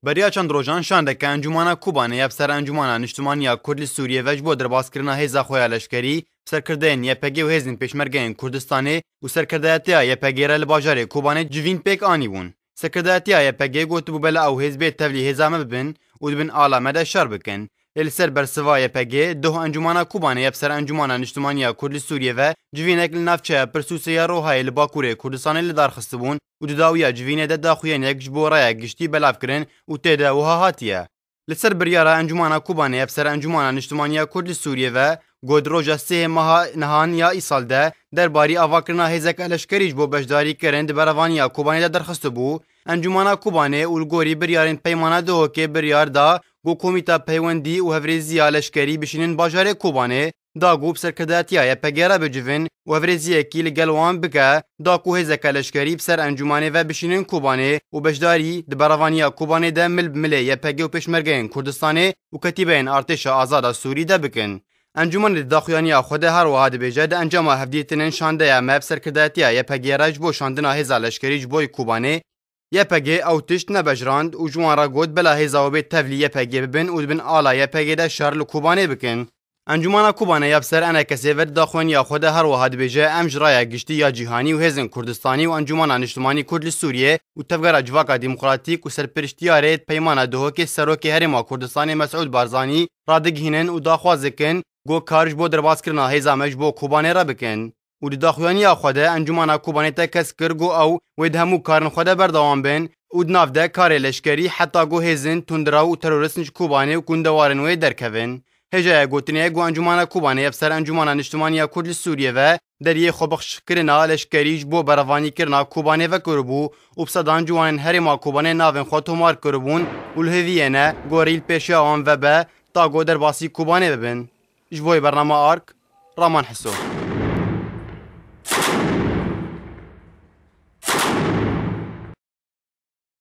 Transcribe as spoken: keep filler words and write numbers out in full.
Beriya çend rojan şandeke Encûmana Kobanê ya bi ser Encûmana Niştimaniya Kurd li Sûriyê ve ji bo derbaskirina hêza xwe ya leşkerî, serkirdeyên Y P G û hêzên Pêşmergeyên Kurdistanê û serkirdayetiya Y P G re li bajarê Kobanê civîn pêk anîbûn. Serkirdayetiya Y P G gotibû bela ew hêz bê tevlî hêza me bibin û di bin ala me de şer bikin. Lê li ser bersiva Y P G, doh Encûmana Kobanê ya bi ser Encûmana Niştimaniya Kurd li Sûriyê ve civînek li navçeya Pirsûsê ya Rohayê li Bakurê Kurdistanê li dar xistibûn û di dawiya civînê de daxuyaniyek ji bo raya giştî belav kirin û tê de wiha hatiye: Li ser biryara Encûmana Kobanê ya bi ser Encûmana Niştimaniya Kurd li Sûriyê ve, got, roja sê meha nihan ya îsal de derbarî avakirina hêzeke leşkerî ji bo beşdarîkirin di berevaniya Kobanê de derxistibû. Encûmana Kobanê û li gorî biryarên Peymana Duhokê biryar da ku Komîta Peywendî û Hevrêziya Leşkerî bişînin bajarê Kobanê, da ku bi serkirdayetiya Y P G re bicivin û hevrêziyekî li gel wan bike, da ku hêzeke leşkerî bi ser encûmanê ve bişînin Kobanê û beşdarî di berevaniya Kobanê de mil bi milê Y P G û pêşmergeyên Kurdistanê û ketîbeyên Artêşa Azada Sûrî de bikin. Encûmanê di daxuyaniya xwe de her wiha dibêje, di encama hevdîtinên şandeya me bi serkirdayetiya Y P G re ji bo şandina hêza leşkerî ji bo Kobanê, Y P G ew tişt nebejrand û ji wan re got bela hêza we bê tevlî Y P G bibin û di bin ala Y P G de şer li Kobanê bikin. Encûmana Kobanê ya bi ser E N K S'ê ve di daxuyaniya xwe de her wiha dibêje, em ji raya giştî ya cîhanî û hêzên Kurdistanî û Encûmana Niştimanî Kurd li Sûriyê û Tevgera Civaka Demokratîk û serpiriştiyarê Peymana Duhokê Serokê Herêma Kurdistanê Mesûd Barzanî radigihînin û daxwaz dikin ku kar ji bo derbaskirina hêza me ji bo Kobanê re bikin. Û di daxuyaniya xwe de Encûmana Kobanê tekez kir ku ew wê di hemû karên xwe de berdewam bin û di nav de karê leşkerî heta ku hêzên tundrew û terorîst ji Kobanê û gundewarên wê derkevin. Hêjaya gotinê ye ku Encûmana Kobanê ya bi ser Encûmana Niştimaniya Kurd li Sûriyê ve deriyê xwebexşkirina leşkerî ji bo berevanîkirina Kobanê vekiribû û bi sedan ciwanên herêma Kobanê navên xwe tomar kiribûn û li hêviyê ne ku rî li pêşiya wan vebe ta ku derbasî Kobanê bibin. Ji bo bernama Ark, Raman Hiso.